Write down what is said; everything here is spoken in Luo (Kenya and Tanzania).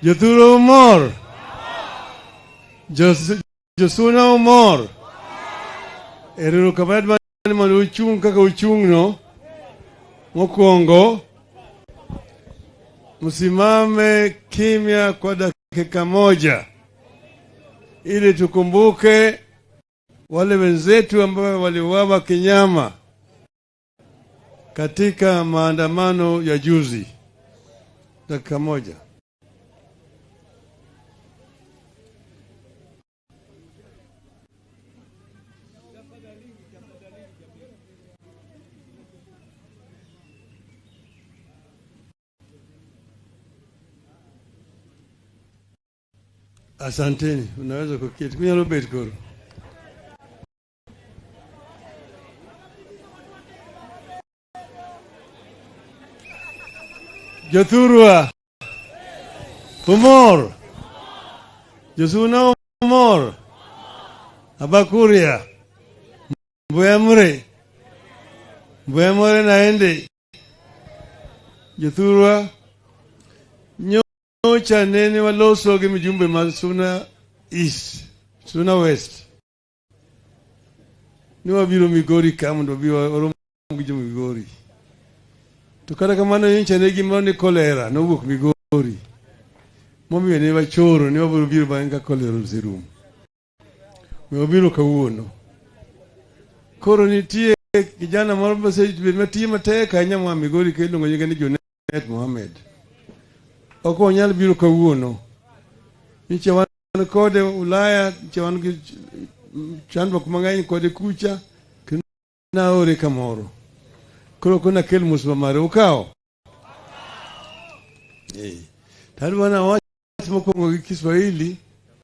Jothurwa umor? Josuna umor? Erokamano ni mondo uchung' kaka uchung'no. Mokwongo, msimame kimya kwa dakika moja ili tukumbuke wale wenzetu ambao waliuawa kinyama katika maandamano ya juzi. Dakika moja. Asanteni, unaweza kuketi. Kunyalo bet koro. Jothurwa, umor? Josuna umor? Abakuria, Mbuyamre, Mbuyamore naende. Jothurwa, nyocha nene waloso gi mjumbe mar Suna East, Suna West. Ni wabiro Migori ka mondo wabi warom gi jo Migori. To kata kamano nyocha ne gimoro ni kolera nowuok Migori. Momiyo ne wachoro ni wabiro biro bang'e ka kolera oserumo. Omiyo wabiro kawuono. Koro nitie kijana moro mosebet matiyo matek ahinya moa Migori ka iluongo nyinge ni Junet Mohamed. Ok onyal biro kawuono. Nyocha wan kode Ulaya, nyocha wan gi chandruok mang'eny kode kucha, kendo naore kamoro. Koro ok nakel mos mare, ukawo? Eh. Tadwa nawach mokwongo gi Kiswahili.